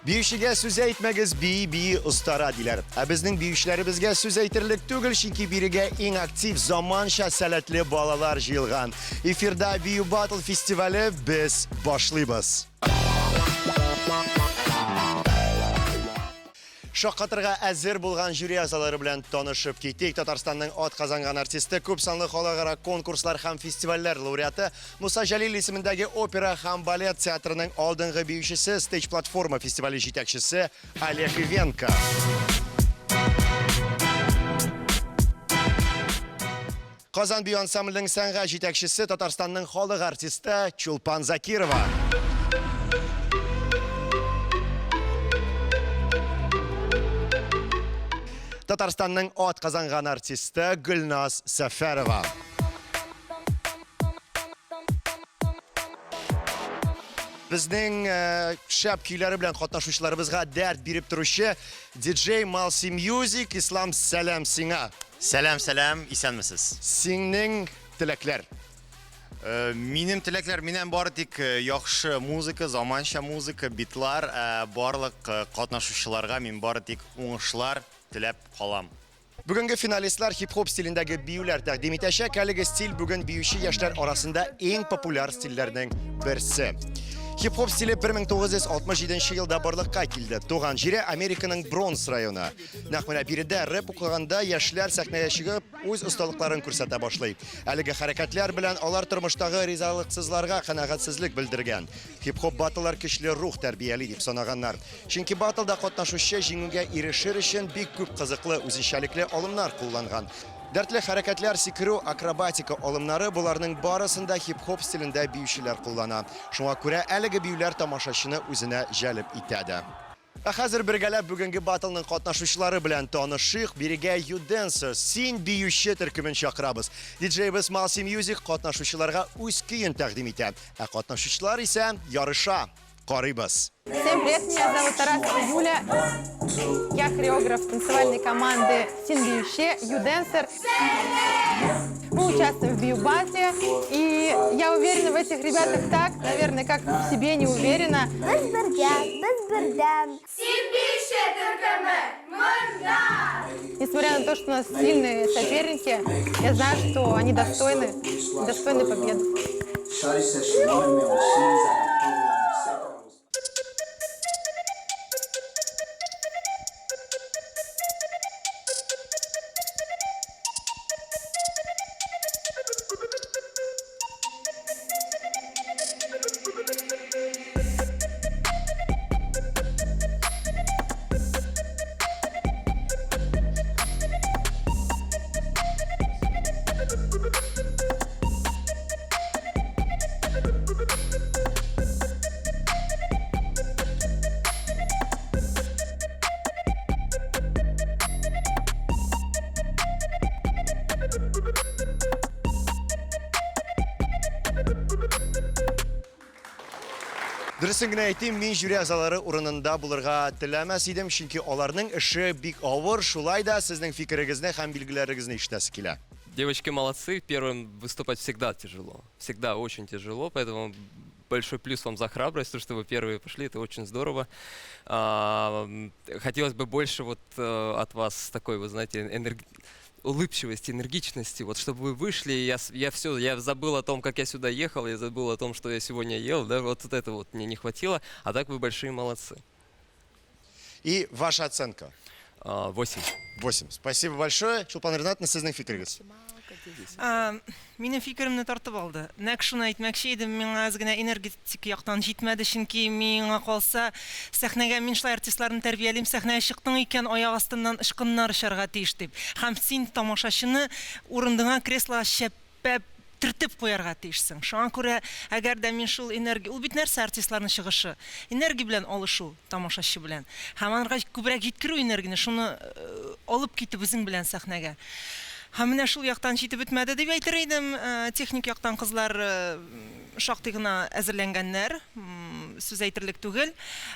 Биючегә сүз әйтмәгез, бии-бии остара, диләр. Ә безнең биючеләребезгә сүз әйтерлек түгел, чөнки бирегә иң актив, заманча сәләтле балалар җыелган. Эфирда Бию Батл фестивале, без башлыйбыз. Шаккатырга әзер булган жюри әгъзалары белән танышып китик. Татарстанның атказанган артисты, күп санлы халыкара конкурслар һәм фестивальләр лауреаты, Муса Җәлил исемендәге опера һәм балет театрының алдынгы биючесе, Stage Платформа фестивале җитәкчесе Олег Ивенко. Казан бию ансамбленең сәнгать җитәкчесе, Татарстанның халык артисты Чулпан Закирова. Татарстанның атказанган артисты Гөлназ Сәфәрова. Безнең э, шәп көйләре белән катнашучыларыбызга дәрт биреп торучы диджей Малси Мьюзик. Ислам, сәлам сиңа. Сәлам, сәлам, исәнмесез. Синең теләкләр. Э, минем теләкләр, миннән бары тик э, яхшы музыка, заманча музыка, битлар, барлык катнашучыларга мин бары тик уңышлар теләп калам. Бүгенге финалистлар хип-хоп стилендәге биюләр тәкъдим итәчәк. Әлеге стиль бүген биюче яшьләр арасында иң популяр стильләрнең берсе. Хип-хоп стиле 1967 елда барлыкка килде. Туган җире Американың Бронкс районы. Нәкъ менә биредә рэп укыганда яшьләр сәхнәгә чыгып, үз осталыкларын күрсәтә башлый. Әлеге хәрәкәтләр белән алар тормыштагы ризалыксызларга канәгатьсезлек белдергән. Хип-хоп баттлар көчле рух тәрбияли дип санаганнар. Чөнки баттлда катнашучы җиңүгә ирешер өчен бик күп кызыклы, үзенчәлекле алымнар кулланган. Дәртле хәрәкәтләр, сикерү, акробатика алымнары, боларның барысын да хип-хоп стилендә биючеләр куллана. Шуңа күрә әлеге биюләр тамашачыны үзенә җәлеп итә дә. Ә хәзер бергәләп бүгенге баттлның катнашучылары белән танышыйк. Бирегә You Dancer, син биюче төркемен чакырабыз. Диджейбыз Malsi Music катнашучыларга үз көен тәкъдим итә. Ә катнашучылар исә ярыша. Карыйбыз. Всем привет, меня зовут Тарасова Юля. Я хореограф танцевальной команды Син биюче, You Dancer. Мы участвуем в бию-батле, и я уверена в этих ребятах так, наверное, как в себе не уверена. Без бергә, без бердәм. Син биюче төркеме, монда! Несмотря на то, что у нас сильные соперники, я знаю, что они достойны, достойны победы. Дөресен генә әйтим, мин жюри әгъзалары урынында булырга теләмәс идем, чөнки аларның эше бик авыр, шулай да сезнең фикерегезне һәм билгеләрегезне ишетәсе килә. Девочки молодцы, первым выступать всегда тяжело, всегда очень тяжело, поэтому большой плюс вам за храбрость, то, что вы первые пошли, это очень здорово. Хотелось бы больше вот от вас такой, вы знаете, улыбчивости, энергичности, вот чтобы вы вышли, и я все, я забыл о том, как я сюда ехал, я забыл о том, что я сегодня ел, да, вот это вот мне не хватило, а так вы большие молодцы. И ваша оценка? 8. 8. Спасибо большое. Чулпан Ринатовна, сезнең фикерегез? Минем фикеремне тартып алды. Нәкъ шуны әйтмәкче идем, миңа әз генә энергетик яктан җитмәде, чөнки миңа калса, сәхнәгә мин шулай артистларны тәрбиялим, сәхнәгә чыктың икән, аяк астыннан ычкыннар очарга тиеш дип. Һәм син тамашачыны урындыңа, креслога чәпәп, төртеп куярга тиешсең. Шуңа күрә, әгәр дә мин шул энергия, ул бит нәрсә артистларның чыгышы? Энергия белән алышу тамашачы белән. Һәм анарга күбрәк җиткерү энергияне, шуны алып китеп үзең белән сәхнәгә. Һәм менә шул яктан җитеп бетмәде дип әйтер идем. Техник яктан кызлар шактый гына әзерләнгәннәр, сүз әйтерлек түгел.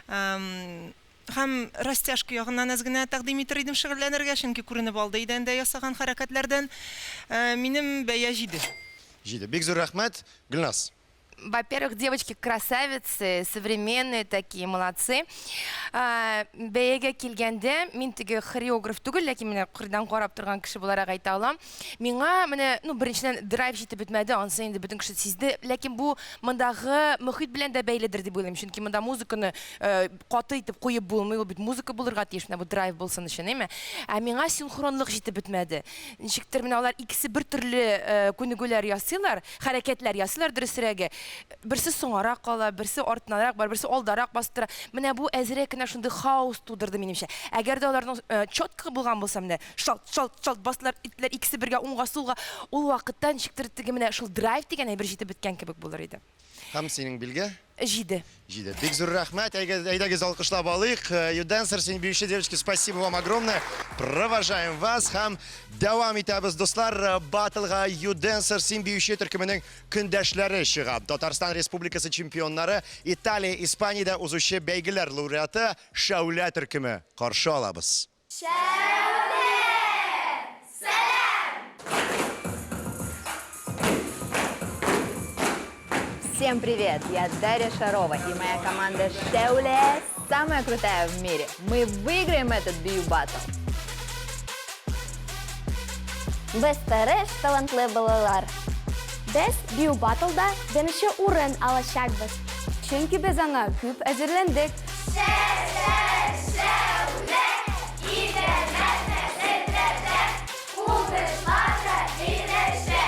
Һәм растяжка ягыннан әз генә тәкъдим итер идем шөгыльләнергә, чөнки күренеп алды идәндә ясаган хәрәкәтләрдән. Минем бәя җиде. Җиде. Бик зур рәхмәт, Гөлназ. Во-первых, девочки красавицы, современные такие, молодцы. Бәягә килгәндә, мин теге хореограф түгел, ләкин менә кырдан карап торган кеше буларак әйтә алам. Миңа менә, ну, беренчедән, драйв җитеп бетмәде, анысы инде бөтен кеше сизде. Ләкин бу мондагы мохит белән дә бәйледер дип уйлыйм, чөнки монда музыканы э, каты итеп куеп булмый, ул бит музыка булырга тиеш, менә бу драйв булсын өчен, әйме? Ә миңа синхронлык җитеп бетмәде. Ничектер менә алар икесе бер төрле э, күнегүләр ясыйлар, Хәрәкәтләр ясыйлар, дөресрәге. Берсе соңарак кала, берсе артынарак бара, берсе алдарак басып тора. Менә бу әзрәк кенә шундый хаос тудырды, минемчә. Әгәр дә аларның четко булган булса, менә шалт, шалт, шалт бастылар, иттеләр, икесе бергә уңга-сулга, ул вакытта ничектер теге менә шул драйв дигән әйбер җитеп беткән кебек булыр иде. Һәм синең билге? Җиде. Җиде. Бик зур рәхмәт. Әйдәгез алкышлап алыйк. Юденсер, син биюче девочки, спасибо вам огромное. Провожаем вас һәм дәвам итәбез, дуслар. Батлга Юденсер, син биюче төркеменең көндәшләре чыга. Татарстан Республикасы чемпионнары, Италия, Испаниядә узучы бәйгеләр лауреаты Шәүлә төркеме. Каршы алабыз. Шәүлә! Сәлам! Всем привет! Я Дарья Шарова и моя команда Шәүлә самая крутая в мире. Мы выиграем этот бию батл. Без тырыш, талантлы балалар. Без бию батлда беренче урын алачакбыз. Чөнки без аңа күп әзерләндек. Шә-шә-шәүлә, идәннәр нәселләрдә, уңышлар да ирешә.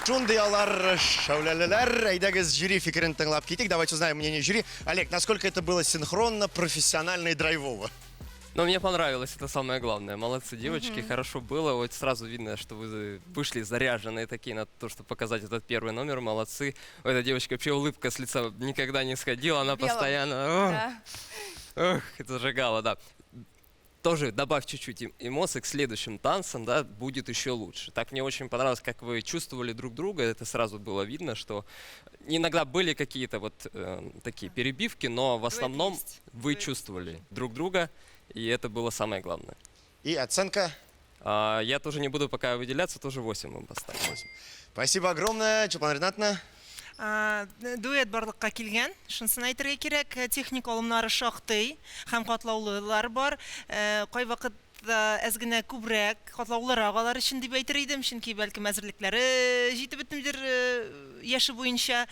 Шундый алар шәүләлеләр. Әйдәгез жюри фикерен тыңлап китик. Давайте узнаем мнение жюри. Олег, насколько это было синхронно, профессионально и драйвово? Но мне понравилось, это самое главное. Молодцы, девочки, хорошо было. Вот сразу видно, что вы вышли заряженные такие на то, чтобы показать этот первый номер. Молодцы. У этой девочки вообще улыбка с лица никогда не сходила. Она Белом. постоянно... Да. Ох, это зажигала, да. Тоже добавь чуть-чуть эмоций к следующим танцам, да, будет еще лучше. Так мне очень понравилось, как вы чувствовали друг друга, это сразу было видно, что иногда были какие-то вот такие перебивки, но в основном есть. вы Дуэт. чувствовали друг друга, и это было самое главное. И оценка? Я тоже не буду пока выделяться, тоже 8 вам поставлю. Спасибо огромное, Чулпан Ринатовна. Дуэт барлыкка килгән, шунысын әйтергә кирәк, техник алымнары шактый һәм катлаулылар бар. Кайвакыт әз генә күбрәк, катлаулырак алар өчен дип әйтер идем, чөнки бәлкем әзерлекләре җитеп бетмидер яше буенча.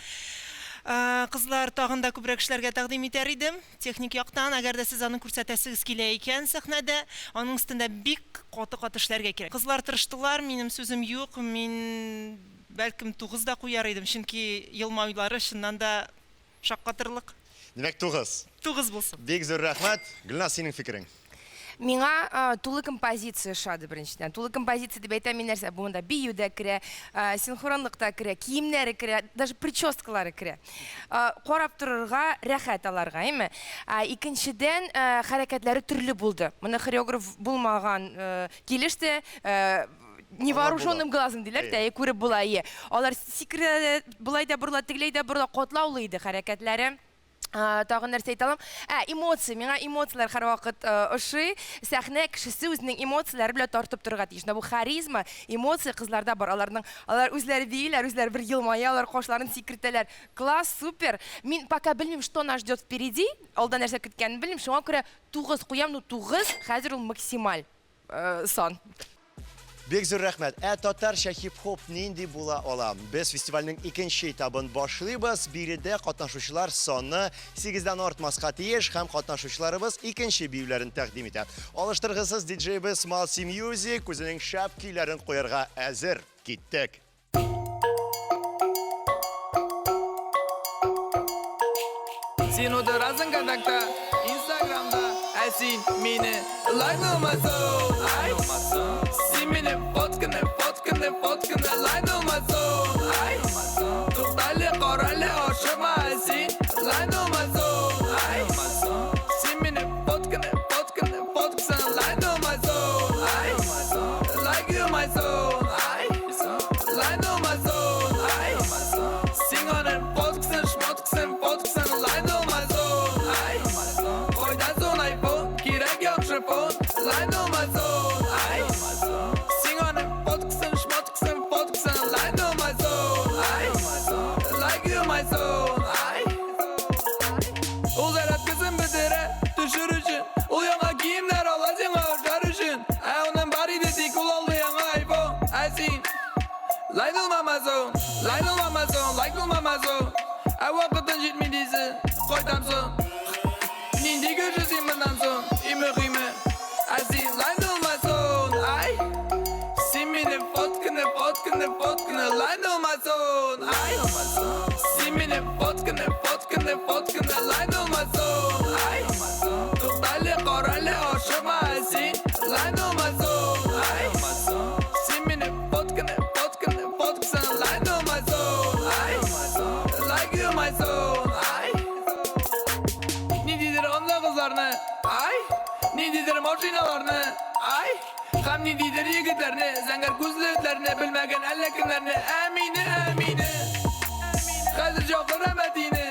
Кызлар тагын да күбрәк эшләргә тәкъдим итәр идем. Техник яктан, әгәр дә сез аны күрсәтәсегез килә икән сәхнәдә, аның өстендә бик каты-каты эшләргә кирәк. Кызлар тырыштылар, минем сүзем юк, мин бәлкем 9 да куяр идем, чөнки елмаюлары чыннан да шаккатырлык. Димәк, 9. 9 булсын. Бик зур рәхмәт. Гөлназ, синең фикерең? Миңа тулы композиция ошады беренчедән. Тулы композиция дип әйтәм мин нәрсә? Бу монда бию дә керә, синхронлык та керә, киемнәре керә, даже прическалары керә. Карап торырга рәхәт аларга, әйме? Икенчедән, хәрәкәтләре төрле булды. Моны хореограф булмаган килеш тә, невооруженным глазом диләр дә, күреп була, ие. Алар сикерә, болай да борыла, тегеләй дә борыла, катлаулы иде хәрәкәтләре. Тагын нәрсә әйтә алам? Ә, эмоция. Миңа эмоцияләр һәрвакыт ошый. Сәхнә кешесе үзенең эмоцияләре белән тартып торырга тиеш. Менә бу харизма, эмоция кызларда бар. Аларның, алар үзләре бииләр, үзләре бер елмаялар, кашларын сикертәләр. Класс, супер. Мин пока белмим, что нас ждет впереди. Алда нәрсә көткәнен белмим. Шуңа күрә 9 куям, ну 9 хәзер ул максималь. Сан. Бик зур рәхмәт. Ә татарча хип-хоп нинди була ала? Без фестивальнең икенче этабын башлыйбыз. Биредә катнашучылар саны сигездән артмаска тиеш һәм катнашучыларыбыз икенче биюләрен тәкъдим итә. Алыштыргысыз диджейбыз Malsi Music үзенең шәп көйләрен куярга әзер. Киттек! Син утырасың контактта, инстаграмда, ә син мине лайкламасың. Ай, син мине фотканы, фотканы, фотканы лайкламасың. Ай, туктале, карале, ашыкма, ә син лайкламасың. Ай, син мине фотканы, фотканы, фоткасын лайкламасың. Ай, лайкламасың. Ай, лайкламасың. Ай, син аны фоткасын, шмоткасын, фоткасын лайкламасың. Ай, кайда соң айфон, кирәк яхшы фон, лайкламасың. Ай, син аны фоткасын, шмоткасын, фоткасын лайкламасың. Ай, лайкламасың. Ай, ул зарядкасын бетерә, төшер өчен, ул яңа киемнәр ала сиңа ашар өчен. Ә аның бар иде, тик ул алды яңа айфон. Ә син лайкламасың, лайкламасың, лайкламасың. Ә вакытың җитми дисең, кайтам соң. Нинди кеше син моннан соң, иң мөһиме, ә син лайкламасың. Ай, син мине фотканы, фотканы, фотканы лайкламасың. Ай, син мине фотканы, фотканы, фотканы лайкламасың. Ай, туктале, карале, ашыкма, ә син лайкламасың. Ай, син мине фотканы, фотканы, фоткасын лайкламасың. Ай, лайкламасың. Ай, ниндидер анда кызларны, ай, ниндидер машиналарны, ай, һәм ниндидер егетләрне, зәңгәр күзле этләрне, белмәгән әллә кемнәрне, ә мине, ә мине. Хәзер чакырам әтине.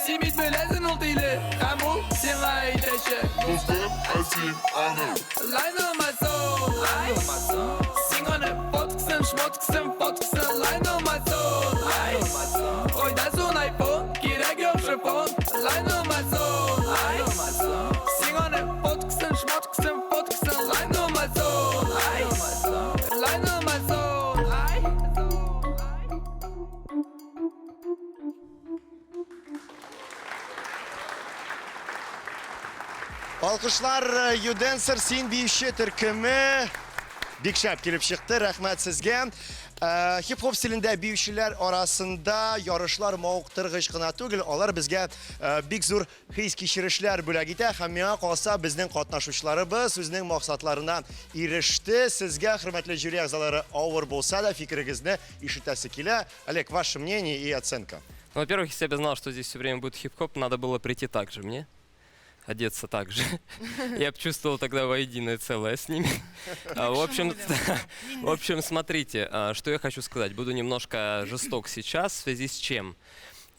Син бит беләсең ул тиле, һәм ул сиңа әйтәчәк. Дустым, ә син аны. Лайкламасың, ай. Син аны фоткасын, шмоткасын, фоткасын лайкламасың, ай. Кайда соң айфон, кирәк яхшы фон, лайкламасың, ай. Син аны фоткасын, шмоткасын, фоткасын лайкламасың, ай. Лайкламасың, ай. Алкышлар Юденсер син биюче төркеме бик шәп килеп чыкты. Рәхмәт сезгә. Хип-хоп стилендә биючеләр арасында ярышлар мавыктыргыч кына түгел, алар безгә бик зур хис-кичерешләр бүләк итә һәм миңа калса, безнең катнашучыларыбыз үзенең максатларына иреште. Сезгә, хөрмәтле жюри әгъзалары, авыр булса да фикерегезне ишетәсе килә. Олег, ваше мнение и оценка. Ну, во-первых, если я бы знал, что здесь все время будет хип-хоп, надо было прийти так же мне, одеться так же. Я бы чувствовал тогда воединое целое с ними. В общем, смотрите, что я хочу сказать. Буду немножко жесток сейчас, в связи с чем.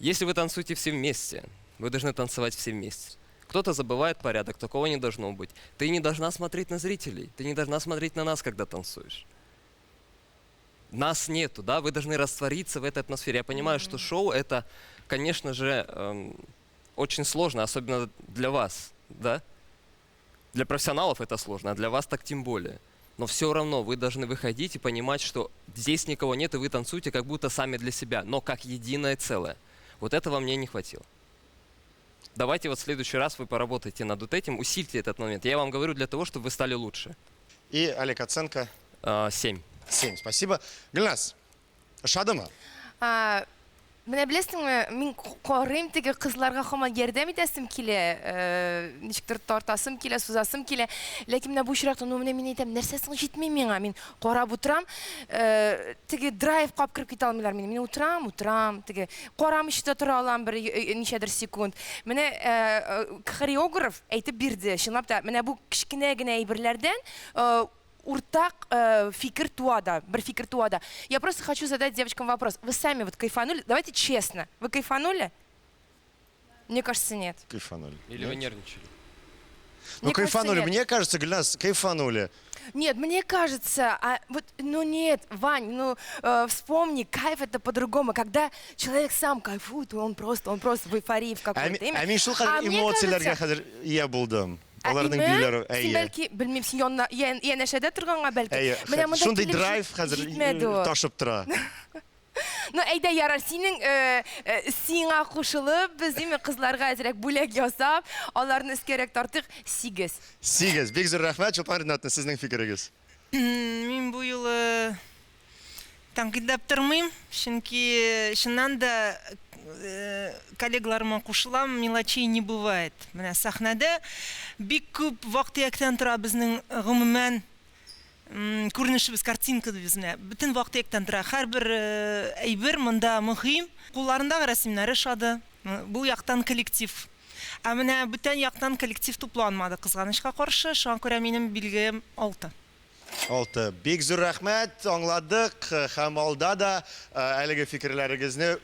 Если вы танцуете все вместе, вы должны танцевать все вместе. Кто-то забывает порядок, такого не должно быть. Ты не должна смотреть на зрителей, ты не должна смотреть на нас, когда танцуешь. Нас нету, да, вы должны раствориться в этой атмосфере. Я понимаю, что шоу это, конечно же, очень сложно, особенно для вас, да? Для профессионалов это сложно, а для вас так тем более. Но все равно вы должны выходить и понимать, что здесь никого нет, и вы танцуете как будто сами для себя, но как единое целое. Вот этого мне не хватило. Давайте вот в следующий раз вы поработаете над вот этим, усильте этот момент. Я вам говорю для того, чтобы вы стали лучше. И, Олег, оценка? 7. 7, спасибо. Гөлназ, ошадымы? Менә беләсеңме, мин карыйм теге кызларга һаман ярдәм итәсем килә, ничектер тартасым килә, сузасым килә. Ләкин менә бу очракта, ну менә мин әйтәм, нәрсә соң җитми миңа? Мин карап утырам, теге драйв кап кереп китә алмыйлар мине. Мин утырам, утырам, теге карамыйча да тора алам бер ничәдер секунд. Менә хореограф әйтеп бирде, чынлап та, менә бу кечкенә генә әйберләрдән уртак фикер туа да, бер фикер туа да. Я просто хочу задать девочкам вопрос. Вы сами вот кайфанули? Давайте честно. Вы кайфанули? Мне кажется, нет. Кайфанули. Или вы нервничали? Ну, Мне кажется, кайфанули. нет. Мне кажется, Гульназ, кайфанули. Нет, мне кажется, а вот, ну нет, Вань, ну вспомни, кайф это по-другому. Когда человек сам кайфует, он просто в эйфории в Ә какой-то. мин- ә мин шул кадәр А мне эмоцияләргә кажется- хәзер ия булдым. Ә, Аларның име? биюләре, Син әйе. бәлки, белмим, син янына, янәшәдә торганга бәлки. Әйе, Менә монда шундый килеп драйв хәзер җитмәде ул. ташып тора. Ну, әйдә, ярар, синең сиңа кушылып, без дими кызларга әзрәк бүләк ясап, аларны өскәрәк тартыйк. 8. 8. Бик зур рәхмәт, Чулпан Ринатовна, сезнең фикерегез. Мин бу юлы тәнкыйтьләп тормыйм, чөнки чыннан да коллегаларыма кушылам, мелочей не бывает. Менә сәхнәдә бик күп вак-төяктән тора безнең гомумән күренешебез, картинка дибез менә. Бөтен вак-төяктән тора. Һәрбер әйбер монда мөһим. Кулларындагы рәсемнәре ошады. Бу яктан коллектив. Ә менә бүтән яктан коллектив тупланмады, кызганычка каршы. Шуңа күрә минем билгем 6. 6. Бик зур рәхмәт, аңладык һәм алда да әлеге фикерләрегезне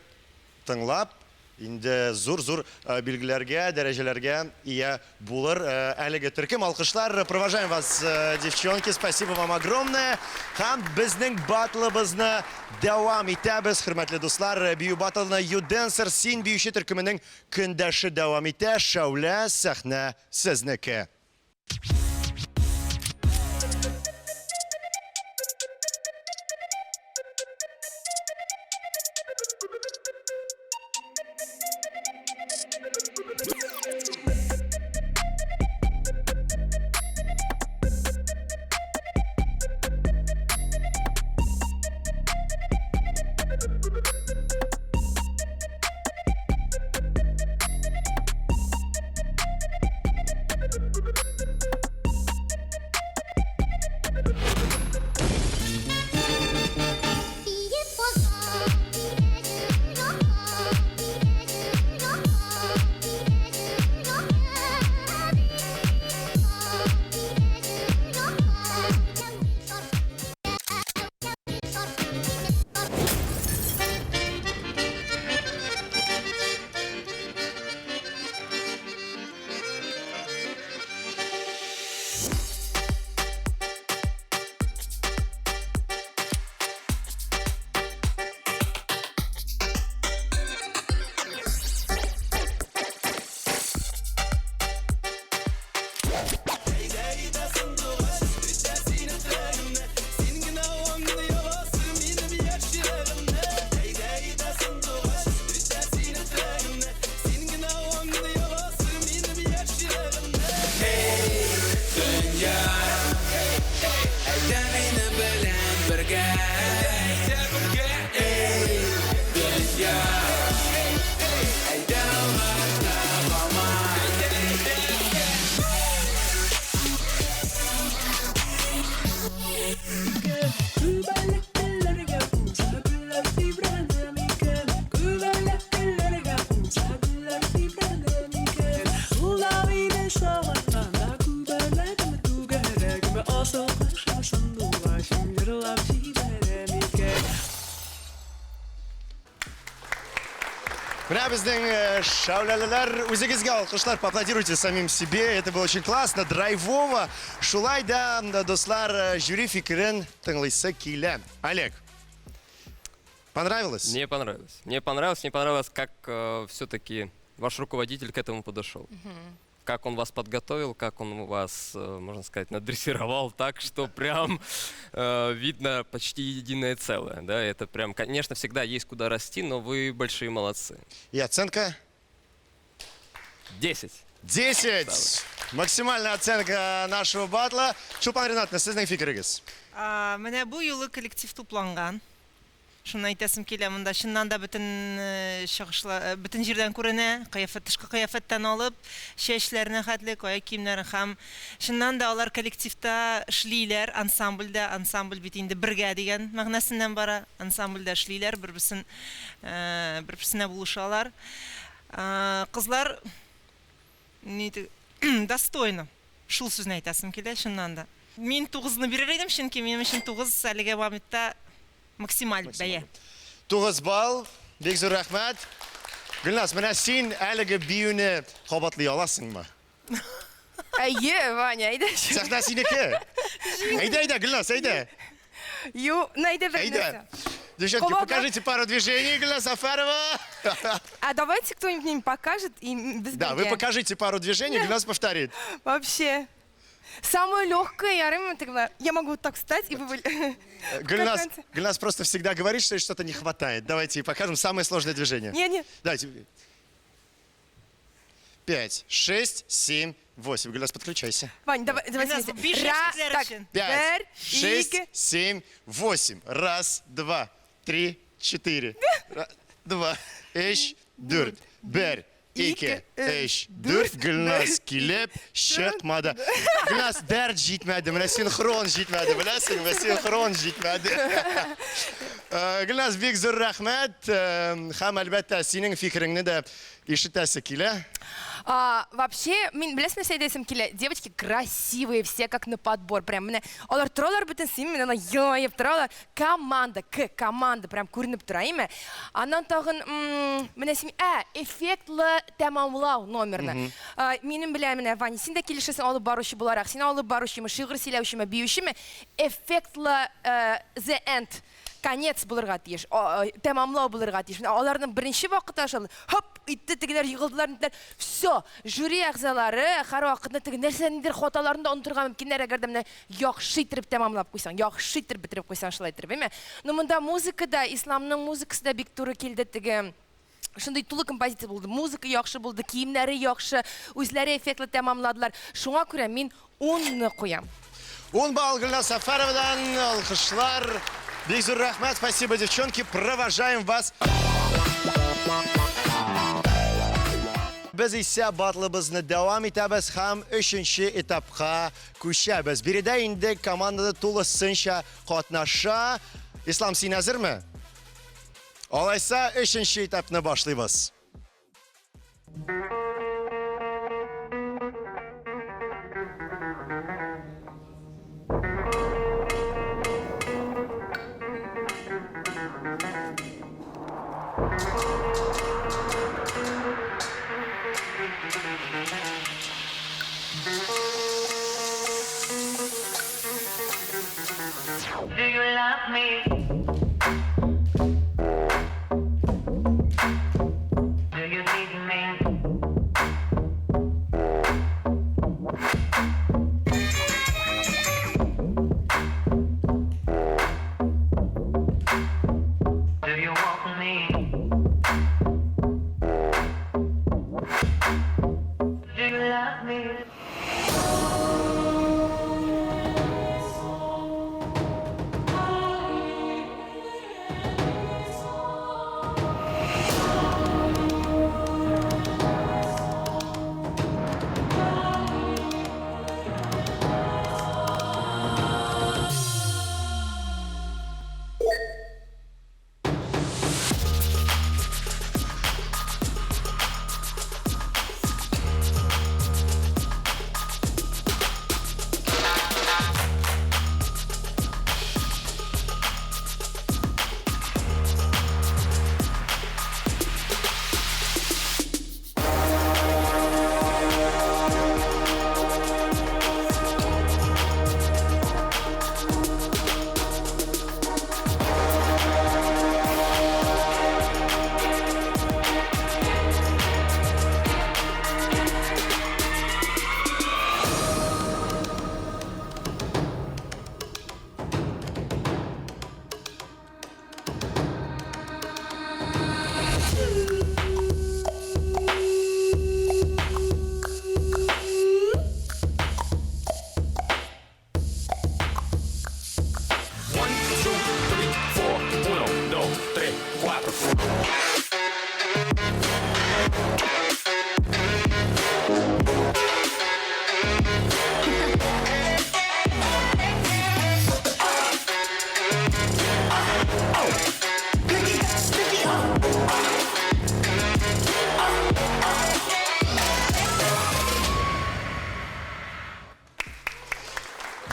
тыңлап, инде зур-зур билгеләргә, дәрәҗәләргә ия булыр әлеге төркем. Алкышлар, провожаем вас, девчонки, спасибо вам огромное. Һәм безнең батлыбызны дәвам итәбез, хөрмәтле дуслар. Бию батлны Юденсер син биюче төркеменең көндәше дәвам итә. Шәүлә, сәхнә сезнеке. Менә безнең шәүләлеләр, үзегезгә алкышлар, поаплодируйте самим себе. Это было очень классно, драйвово. Шулай да, дуслар, жюри фикерен тыңлыйсы килә. Олег, понравилось? Мне понравилось. Мне понравилось, мне понравилось, как все-таки ваш руководитель к этому подошел. Как он вас подготовил, как он вас, можно сказать, надрессировал так, что прям видно почти единое целое. Да? Это прям, конечно, всегда есть куда расти, но вы большие молодцы. И оценка? 10. 10! Ставлю. Максимальная оценка нашего батла. Чулпан Ринатовна, сезнең фикерегез? Менә бу юлы коллектив тупланган. Шуны әйтәсем килә, монда чыннан да бөтен чыгышлар, бөтен җирдән күренә, кыяфәт, тышкы кыяфәттән алып, чәчләренә хәтле, аяк киемнәре һәм чыннан да алар коллективта эшлиләр, ансамбльдә, ансамбль бит инде бергә дигән мәгънәсеннән бара, ансамбльдә эшлиләр, бер-берсен, бер-берсенә булышалар. Кызлар ни достойно. Шул сүзне әйтәсем килә, чыннан да. Мин тугызны бирер идем, чөнки минем өчен тугыз әлеге моментта максималь бәя. 9 балл. Бик зур рәхмәт. Гөлназ, менә син әлеге биюне кабатлый аласыңмы? Әйе, Ваня, әйдә. Сәхнә синеке. Әйдә, әйдә, Гөлназ, әйдә. Ю, ну әйдә бер Әйдә. нәрсә. Девчонки, Кабатлап. покажите пару движений, Гөлназ Сафарова. А давайте кто-нибудь мне покажет и без Да, вы бергә. покажите пару движений, Гөлназ повторит. Вообще. Самое легкое, ярым, тогда я могу вот так встать и вывалить. Гөлназ, Гөлназ просто всегда говорит, что ей что-то не хватает. Давайте ей покажем самое сложное движение. Не, не. Давайте. 5, 6, 7, 8. Гөлназ, подключайся. Вань, давай, давай Гөлназ, вместе. биш Ра, яшьлекләр так, өчен. 5, бер, 6, ике. 7, 8. Раз, два, три, четыре. Ра- Два, өч, дүрт. Бер, ике, өч, дүрт. Гөлназ килеп чыкмады. Гөлназ дәрт җитмәде. Менә синхрон җитмәде, беләсеңме? Синхрон җитмәде. Э, Гөлназ, бик зур рәхмәт. Э, Һәм әлбәттә, синең фикереңне дә ишетәсе килә. А, вообще, мин беләсең нәрсә әйтәсем килә? Девочки красивые все, как на подбор. Прям менә алар торалар бөтен син менә алар елмаеп торалар. Команда, к команда прям күренеп тора, әйме? Аннан тагын менә син ә эффектлы тәмамлау номерны. А, минем белән менә Ваня, син дә килешәсең алып баручы буларак. Син алып баручымы, шигырь сөйләүчеме, биючеме? Эффектлы э, the end конец булырга тиеш, тәмамлау булырга тиеш. Менә аларның беренче вакыты шул, хоп, итте, тегеләр егылдылар, нитләр. Все, жюри әгъзалары һәрвакытны теге нәрсәнедер хаталарын да онытырга мөмкиннәр, әгәр дә менә яхшы итеп тәмамлап куйсаң, яхшы итеп бетереп куйсаң шулай итеп, әйме? Но монда музыка да, исламның музыкасы да бик туры килде теге. Шундый тулы композиция булды. Музыка яхшы булды, киемнәре яхшы, үзләре эффектлы тәмамладылар. Шуңа күрә мин унны куям. 10 балл Гөлназ Сафаровадан, алкышлар. Бик зур рәхмәт, спасибо, девчонки, провожаем вас. Без исә батлыбызны дәвам итәбез һәм өченче этапка күчәбез. Биредә инде командада тулысынча катнаша. Ислам, син әзерме? Алайса, өченче этапны башлыйбыз. Do you love me? Do you need me? Do you want me? Do you love me?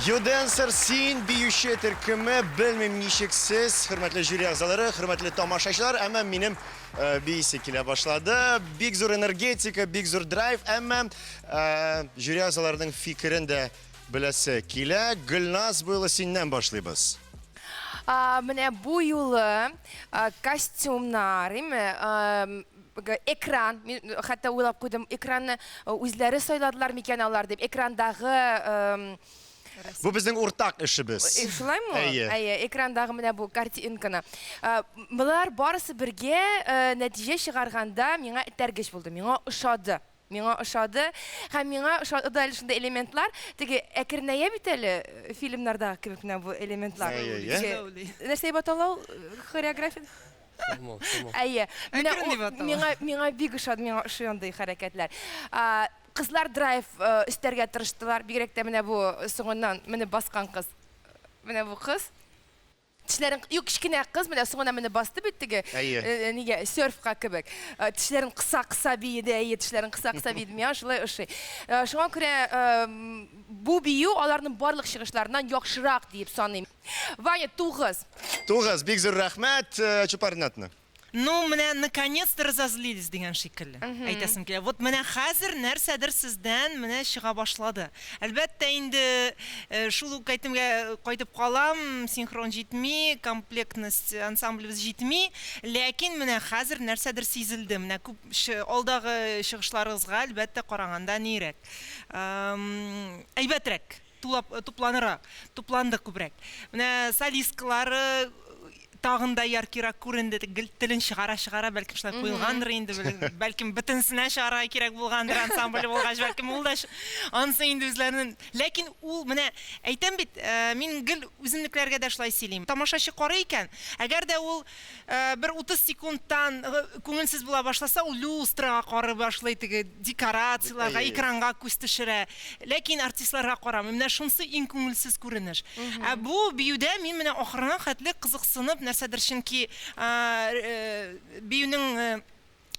Юденсер син биюче төркеме, белмим ничек сез, хөрмәтле жюри әгъзалары, хөрмәтле тамашачылар, әмма минем э, биисе килә башлады. Бик зур энергетика, бик зур драйв, әмма э, жюри әгъзаларының фикерен дә беләсе килә. Гөлназ, бу юлы синнән башлыйбыз. А, менә бу юлы а, костюмнар, име, экран, мин хәтта уйлап куйдым, экранны үзләре сайладылар микән алар дип, экрандагы Бу безнең уртак эшебез. Шулаймы? Әйе. Әйе, экрандагы менә бу картинканы. Болар барысы бергә нәтиҗә чыгарганда миңа этәргеч булды, миңа ошады. Миңа ошады. Һәм миңа ошады да әле шундый элементлар. Теге әкренәя бит әле фильмнардагы кебек менә бу элементлар. Әйе, әйе. Нәрсә дип атала ул хореография? Әйе. Менә миңа миңа бик ошады, миңа ошый андый хәрәкәтләр. Кызлар драйв өстәргә тырыштылар, бигрәк тә менә бу соңыннан менеп баскан кыз. Менә бу кыз. Тешләрен, юк, кечкенә кыз менә соңыннан менеп басты бит теге. Әйе. Нигә, серфка кебек. Тешләрен кыса-кыса биеде, әйе, тешләрен кыса-кыса биеде. Миңа шулай ошый. Шуңа күрә бу бию аларның барлык чыгышларыннан яхшырак диеп саныйм. Ваня, тугыз. Тугыз, бик зур рәхмәт, Чупарнатна. Ну, менә наконец-то разозлились дигән шикелле әйтәсем килә. Вот менә хәзер нәрсәдер сездән менә чыга башлады. Әлбәттә инде, шул ук әйтемгә кайтып калам, синхрон җитми, комплектность ансамблебез җитми, ләкин менә хәзер нәрсәдер сизелде. Менә күп алдагы чыгышларыгызга, әлбәттә, караганда нирәк, әйбәтрәк. Тулап, тупланырак, тупланды күбрәк. Менә солисткалары тагын да яркирак күренде, гел телен чыгара-чыгара, бәлкем шулай куелгандыр инде, бәлкем бөтенесенә чыгарга кирәк булгандыр, ансамбль булгач, бәлкем ул да анысы инде үзләренең. Ләкин ул менә әйтәм бит, мин гел үземнекләргә дә шулай сөйлим. Тамашачы карый икән, әгәр дә ул Бер 30 секундтан күңелсез була башласа, ул люстрага карый башлый, теге декорацияләргә, экранга күз төшерә. Ләкин артистларга карамый. Менә шунысы иң күңелсез күренеш. Ә бу биюдә мин менә ахырына хәтле кызыксынып, нәрсәдер, чөнки биюнең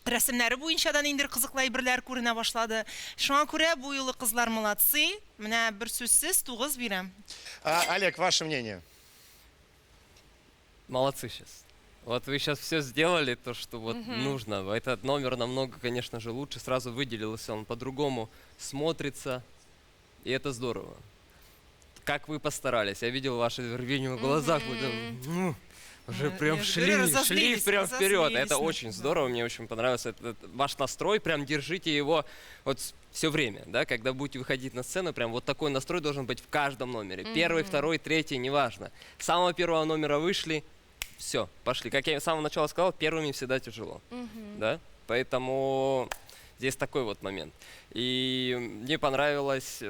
рәсемнәре буенча да ниндидер кызыклы әйберләр күренә башлады. Шуңа күрә бу юлы кызлар молодцы. Менә берсүзсез тугыз бирәм. Олег, ваше мнение? Молодцы сейчас. Вот вы сейчас все сделали, то, что вот нужно. Этот номер намного, конечно же, лучше. Сразу выделился, он по-другому смотрится. И это здорово. Как вы постарались. Я видел ваше рвение в глазах. Вы там, ну, уже прям Я же шли, говорю, шли разозлились, прям вперед. разозлились, Это да. очень здорово, мне очень понравился этот ваш настрой. Прям держите его вот все время, да, когда будете выходить на сцену, прям вот такой настрой должен быть в каждом номере. Первый, второй, третий, неважно. С самого первого номера вышли, все, пошли. Как я с самого начала сказал, первыми всегда тяжело, да, поэтому здесь такой вот момент. И мне понравилось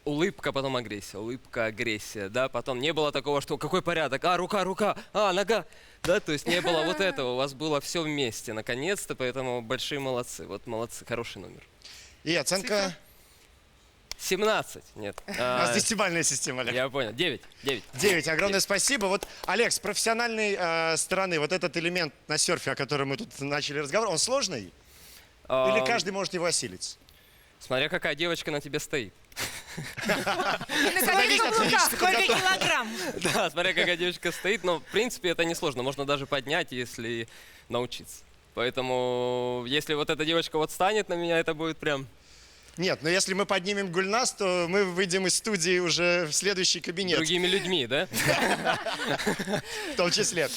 улыбка, потом агрессия, улыбка, агрессия, да, потом не было такого, что какой порядок, а, рука, рука, а, нога, да, то есть не было вот этого, у вас было все вместе, наконец-то, поэтому большие молодцы, вот молодцы, хороший номер. И оценка? 17, нет. У нас десятибалльная система, Олег. Я понял, 9, 9. 9, огромное спасибо. Вот, Олег, с профессиональной стороны, вот этот элемент на серфе, о котором мы тут начали разговор, он сложный? Или каждый может его осилить? Смотря какая девочка на тебе стоит. Зависит от физической Сколько подготовки. килограмм? Да, смотря какая девочка стоит, но в принципе это несложно, можно даже поднять, если научиться. Поэтому если вот эта девочка вот станет на меня, это будет прям... Нет, но если мы поднимем Гульназ, то мы выйдем из студии уже в следующий кабинет. Другими людьми, да? В том числе.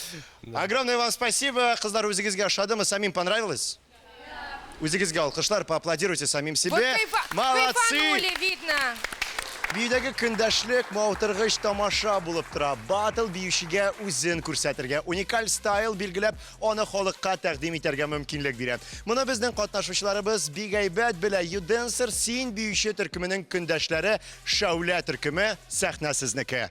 Огромное вам спасибо. Кызлар, үзегезгә ошадымы? Самим понравилось? Үзегезгә алкышлар, поаплодируйте самим себе. Вот Молодцы! кайфанули, видно. Биюдәге көндәшлек мавыктыргыч тамаша булып тора. Батл биючегә үзен күрсәтергә, уникаль стайл билгеләп, аны халыкка тәкъдим итәргә мөмкинлек бирә. Моны безнең катнашучыларыбыз бик әйбәт белә. Юденсер син биюче төркеменең көндәшләре Шәүлә төркеме сәхнә сезнеке.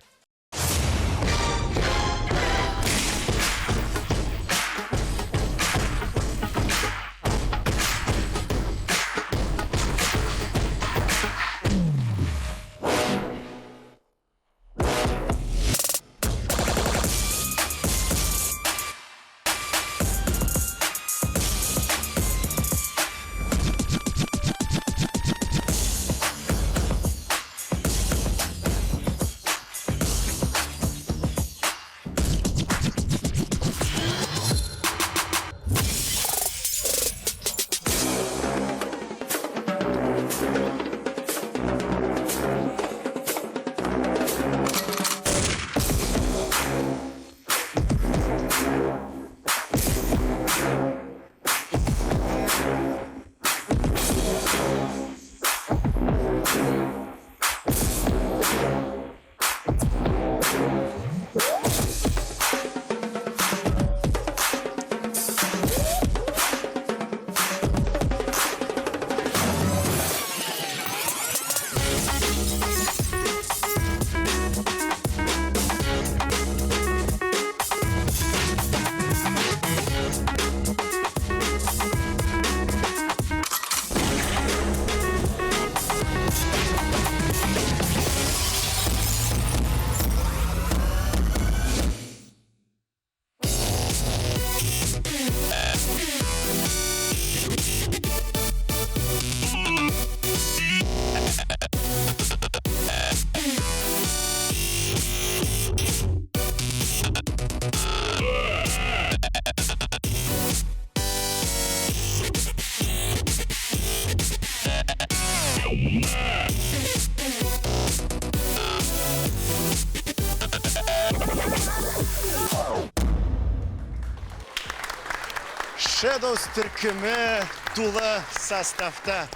Shadows төркеме тулы составта.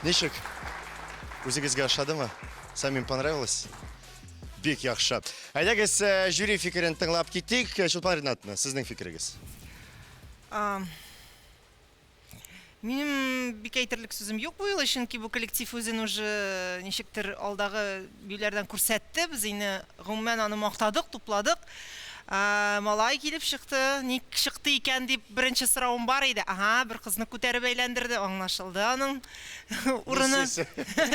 Ничек? Үзегезгә ошадымы? Самим понравилось? Бик яхшы. Әйдәгез, э, жюри фикерен тыңлап китик. Чулпан Ринатовна, сезнең фикерегез. Минем бик әйтерлек сүзем юк бу юлы, чөнки бу коллектив үзен уже ничектер алдагы биюләрдән күрсәтте. Без инде гомумән аны мактадык, тупладык. Малай килеп чыкты. Ник чыкты икән дип беренче соравым бар иде. Ага, бер кызны күтәреп әйләндерде, аңлашылды аның урыны.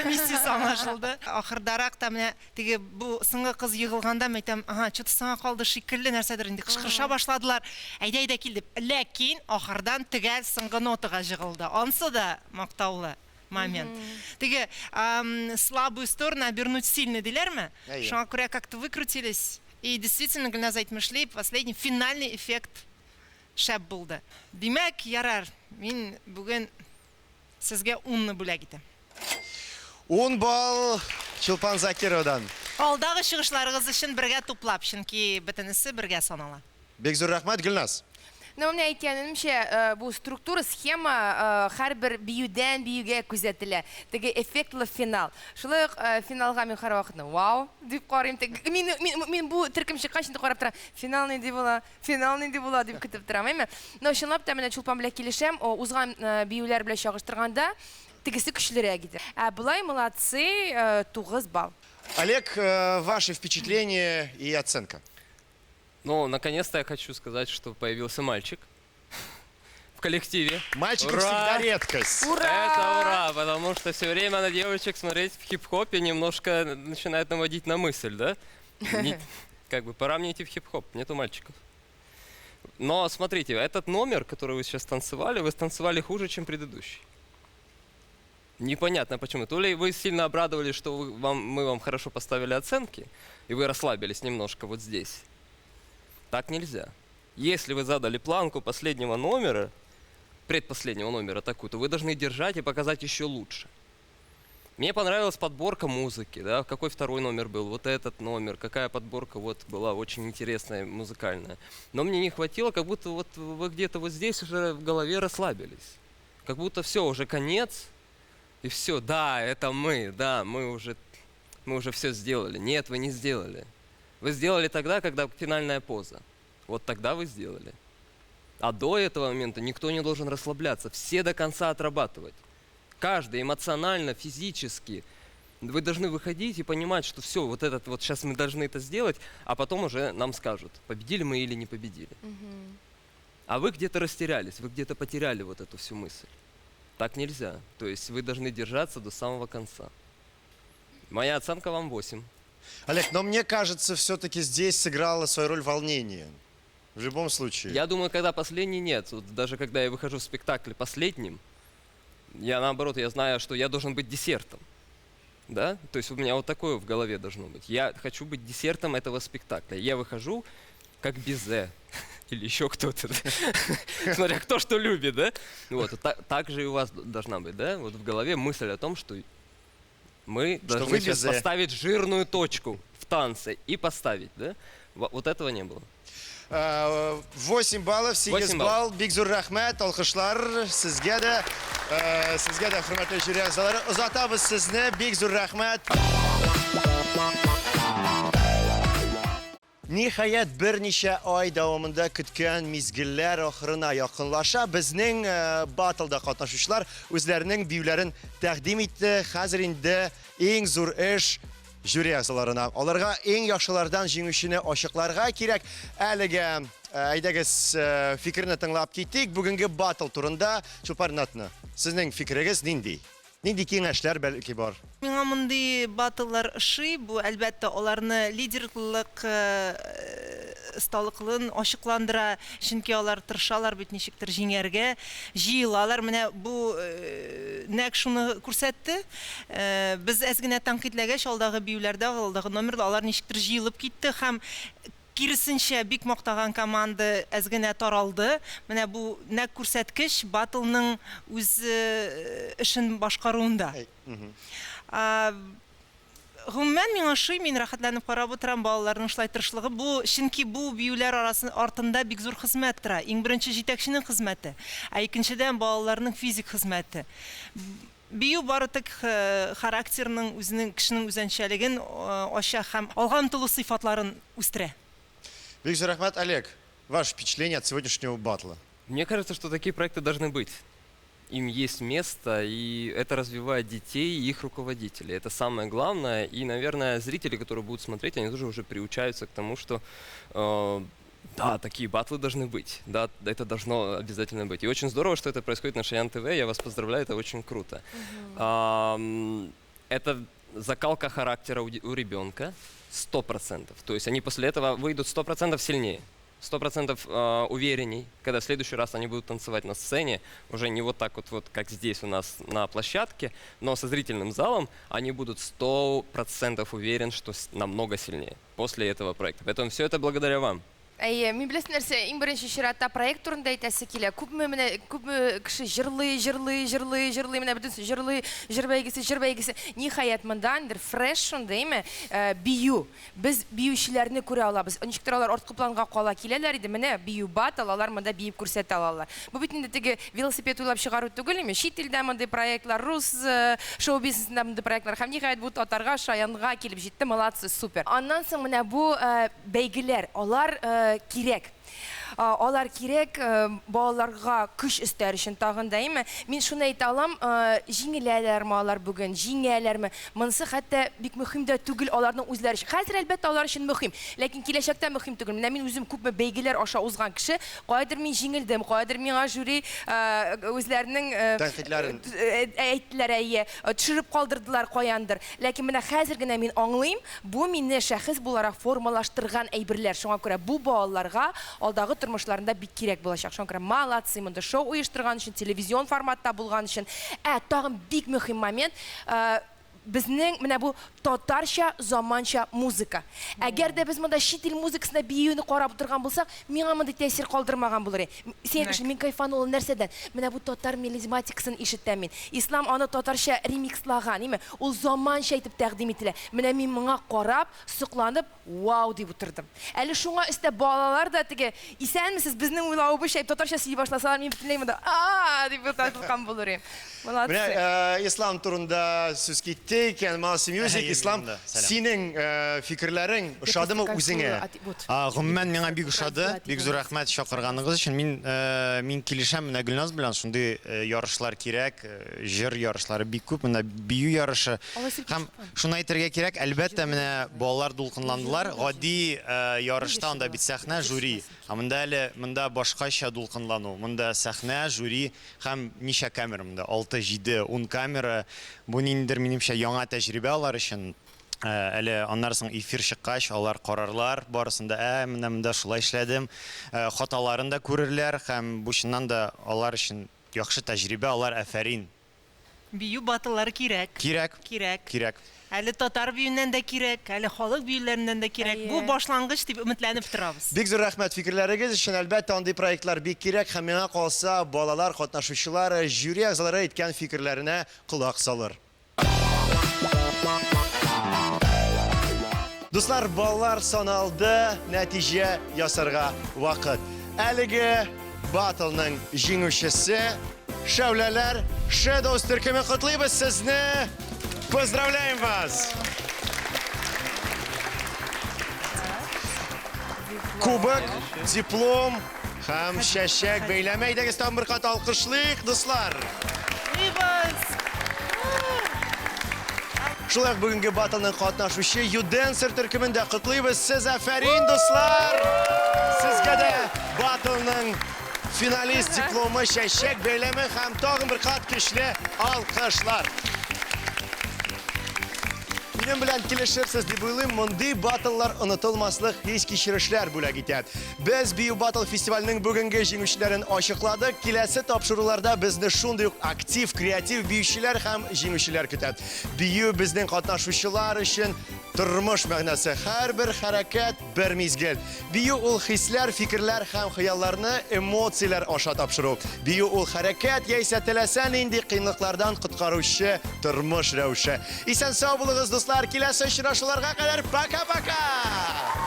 Миссиясе аңлашылды. Ахырдарак та менә Теге бу соңгы кыз егылганда мин әйтәм, ага, что-то соңа калды шикелле, нәрсәдер инде кычкырыша башладылар. Әйдә, әйдә кил дип. Ләкин ахырдан төгәл соңгы нотага җыгылды. Ансы да мактаулы момент. Теге слабую сторону обернуть сильной диләрме? Әйе. Шуңа күрә как-то выкрутились. И действительно, Гөлназ әйтмешли, последний финальный эффект шәп булды. Димәк, ярар, мин бүген Сезгә унны бүләк итәм. Ун балл Чулпан Закировадан. Алдагы чыгышларыгыз өчен бергә туплап, чөнки бөтенесе бергә санала. Бик зур рәхмәт, Гөлназ. Ну, менә әйткәнемчә, бу структура, схема һәрбер биюдән биюгә күзәтелә. Теге эффектлы финал. Шулай ук финалга мин һәрвакытны вау дип карыйм. Мин, мин, мин бу төркем чыккач инде карап торам. Финал нинди була? Финал нинди була дип көтеп торам, әйме? Но чынлап та менә Чулпан белән килешәм, узган биюләр белән чагыштырганда, тегесе көчлерәк иде. Ә болай молодцы, 9 балл. Олег, ваши впечатления и оценка? Ну, наконец-то я хочу сказать, что появился мальчик в коллективе. Мальчики ура! всегда редкость. Ура! Это ура, потому что все время на девочек смотреть в хип-хопе немножко начинает наводить на мысль, да? Не, как бы пора мне идти в хип-хоп, нету мальчиков. Но смотрите, этот номер, который вы сейчас танцевали, вы станцевали хуже, чем предыдущий. Непонятно почему. То ли вы сильно обрадовались, что вы, вам, мы вам хорошо поставили оценки, и вы расслабились немножко вот здесь. Так нельзя. Если вы задали планку последнего номера, предпоследнего номера такую, то вы должны держать и показать еще лучше. Мне понравилась подборка музыки, да, какой второй номер был, вот этот номер, какая подборка вот была очень интересная, музыкальная. Но мне не хватило, как будто вот вы где-то вот здесь уже в голове расслабились. Как будто все, уже конец, и все, да, это мы, да, мы уже, мы уже все сделали. Нет, вы не сделали. Вы сделали тогда, когда финальная поза. Вот тогда вы сделали. А до этого момента никто не должен расслабляться, все до конца отрабатывать. Каждый эмоционально, физически. Вы должны выходить и понимать, что все, вот этот вот сейчас мы должны это сделать, а потом уже нам скажут, победили мы или не победили. Угу. А вы где-то растерялись, вы где-то потеряли вот эту всю мысль. Так нельзя. То есть вы должны держаться до самого конца. Моя оценка вам 8. Олег, но мне кажется, все-таки здесь сыграло свою роль волнение. В любом случае. Я думаю, когда последний нет. Вот даже когда я выхожу в спектакль последним, я наоборот, я знаю, что я должен быть десертом. Да? То есть у меня вот такое в голове должно быть. Я хочу быть десертом этого спектакля. Я выхожу как Бизе или еще кто-то. Смотря кто что любит, да? Вот, так же и у вас должна быть, да? Вот в голове мысль о том, что мы что должны сейчас поставить жирную точку в танце и поставить, да? Вот этого не было. 8 баллов, 8 балл. Бик зур рәхмәт, алкышлар сезгә дә, сезгә дә, хөрмәтле жюри әгъзалары. Озатабыз сезне, бик зур рәхмәт. Ниһаять, берничә ай дәвамында көткән мизгелләр ахырына якынлаша. Безнең батлда катнашучылар үзләренең биюләрен тәкъдим итте. Хәзер инде иң зур эш жюри әгъзаларына. Аларга иң яхшылардан җиңүчене ачыкларга кирәк. Әлегә әйдәгез фикерне тыңлап китик. Бүгенге батл турында Чулпан Ринатовна, сезнең фикерегез нинди? Нинди киңәшләр бәлки бар? Миңа мондый баттллар ошый, бу, әлбәттә, аларны лидерлык осталыклын ачыкландыра, чөнки алар тырышалар бит ничектер җиңәргә, җыелалар. Менә бу нәкъ шуны күрсәтте. Без әз генә тәнкыйтьләгәч, алдагы биюләрдә, алдагы номерда алар ничектер җыелып китте һәм Киресенчә, бик мактаган команда әз генә таралды. Менә бу нәкъ күрсәткеч баттлның үз эшен башкаруында. Гомумән, миңа ошый, мин рәхәтләнеп карап утырам балаларның шулай тырышлыгы. Бу, чөнки бу биюләр арасы артында бик зур хезмәт тора. Иң беренче җитәкченең хезмәте, ә икенчедән балаларның физик хезмәте. Бию бары тик характерның, үзенең, кешенең үзенчәлеген ача һәм алга омтылу сыйфатларын үстерә. Бик зур рәхмәт, Олег. Ваше впечатление от сегодняшнего батла? Мне кажется, что такие проекты должны быть. Им есть место, и это развивает детей и их руководителей. Это самое главное. И, наверное, зрители, которые будут смотреть, они тоже уже приучаются к тому, что да, такие батлы должны быть. Да, это должно обязательно быть. И очень здорово, что это происходит на Шаян ТВ. Я вас поздравляю, это очень круто. Это закалка характера у ребенка 100%. То есть они после этого выйдут 100% сильнее. 100% уверенней, когда в следующий раз они будут танцевать на сцене, уже не вот так вот, вот как здесь у нас на площадке, но со зрительным залом они будут 100% уверен, что намного сильнее после этого проекта. Поэтому все это благодаря вам. Әйе, мин беләсең нәрсә, иң беренче чиратта проект турында әйтәсе килә. Күпме менә, күпме кеше җырлый, җырлый, җырлый, җырлый, менә бөтенесе җырлый, җыр бәйгесе, җыр бәйгесе. Ниһаять, монда ниндидер фреш шундый, әйме, бию. Без биючеләрне күрә алабыз. Ничектер алар арткы планга кала киләләр иде. Менә бию баттл, алар монда биеп күрсәтә алалар. Бу бит инде теге велосипед уйлап чыгару түгел, әйме? Чит илдә мондый проектлар, рус шоу-бизнесында мондый проектлар. Һәм ниһаять бу татарга, Шаянга килеп җитте. Молодцы, супер. Аннан соң менә бу Бәйгеләр, алар кирәк. Алар кирәк балаларга көч өстәр өчен тагын да, әйме? Мин шуны әйтә алам, җиңеләләрме алар бүген, җиңәләрме? Монысы хәтта бик мөһим дә түгел аларның үзләре өчен. Хәзер, әлбәттә, алар өчен мөһим, ләкин киләчәктә мөһим түгел. Менә мин үзем күпме бәйгеләр аша узган кеше, каядыр мин җиңелдем, каядыр миңа жюри үзләренең Тәнкыйтьләрен. әйттеләр, әйе, төшереп калдырдылар каяндыр. Ләкин менә хәзер генә мин аңлыйм, Бу мине шәхес буларак формалаштырган әйберләр, шуңа күрә бу балаларга алдагы тормышларында бик кирәк булачак. Шуңа күрә молодцы, монда шоу оештырган өчен, телевизион форматта булган өчен. Ә тагын бик мөһим момент, безнең менә бу татарча заманча музыка. Әгәр дә без монда чит ил музыкасына биюне карап утырган булсак, миңа мондый тәэсир калдырмаган булыр иде. Син әйтмешли, мин кайфанула нәрсәдән? Менә бу татар мелизматикасын ишетәм мин. Ислам аны татарча ремикслаган, име? Ул заманча итеп тәкъдим ителә. Менә мин моңа карап, сокланып, вау дип утырдым. Әле шуңа өстәп балалар да теге, Исәнмесез, безнең уйлавыбызча дип татарча сөйли башласалар, мин бөтенләй монда а-а-а дип утырткан булыр идем. Молодцы. Менә Ислам турында сүз китте икән, Mouse Music, Ислам, синең фикерләрең ошадымы үзеңә? Гомумән, миңа бик ошады. Бик зур рәхмәт чакырганыгыз өчен. Мин мин килешәм менә Гөлназ белән, шундый ярышлар кирәк. Җыр ярышлары бик күп, менә бию ярышы. Һәм шуны әйтергә кирәк, әлбәттә, менә балалар дулкынландылар. Гади ярышта анда бит сәхнә, жюри. Ә монда әле монда башкача дулкынлану. Монда сәхнә, жюри һәм ничә камера монда? Алты, җиде, ун камера. Бу ниндидер, минемчә, яңа тәҗрибә алар өчен. Әле аннары соң эфир чыккач, алар карарлар барысын да, ә, менә монда шулай эшләдем. Хаталарын да күрерләр һәм бу чыннан да алар өчен Яхшы тәҗрибә алар, әфәрин. Бию баттлары кирәк. Кирәк. Кирәк. Кирәк. Әле татар биюеннән дә кирәк, әле халык биюләреннән дә кирәк. Бу башлангыч дип өметләнеп торабыз. Бик зур рәхмәт фикерләрегез өчен. Әлбәттә, андый проектлар бик кирәк һәм миңа калса, балалар, катнашучылар, жюри әгъзалары әйткән фикерләренә колак салыр. Дуслар, баллар саналды, нәтиҗә ясарга вакыт. Әлеге батлның җиңүчесе Шәүләләр Shadows төркеме котлыйбыз сезне! Поздравляем вас! Кубок, диплом һәм чәчәк бәйләме. Әйдәгез, тагын бер кат алкышлыйк, дуслар! Котлыйбыз! Шулай ук бүгенге батлның катнашучы Юденсер төркемен дә котлыйбыз. Сез афәрин, дуслар! Сезгә дә батлның Финалист дипломы, чәчәк бәйләме һәм тагын бер кат көчле алкышлар. Минем белән килешерсез дип уйлыйм, мондый баттллар онытылмаслык хис-кичерешләр бүләк итә. Без Бию Баттл фестиваленең бүгенге җиңүчеләрен ачыкладык. Киләсе тапшыруларда безне шундый ук актив, креатив биючеләр һәм җиңүчеләр көтә. Бию безнең катнашучылар өчен тормыш мәгънәсе. Һәрбер хәрәкәт бер мизгел. Бию ул хисләр, фикерләр һәм хыялларны эмоцияләр аша тапшыру. Бию ул хәрәкәт яисә теләсә нинди кыенлыклардан коткаручы тормыш рәвеше. Исән-сау булыгыз, дуслар! Киләсе очрашуларга кадәр пока-пока!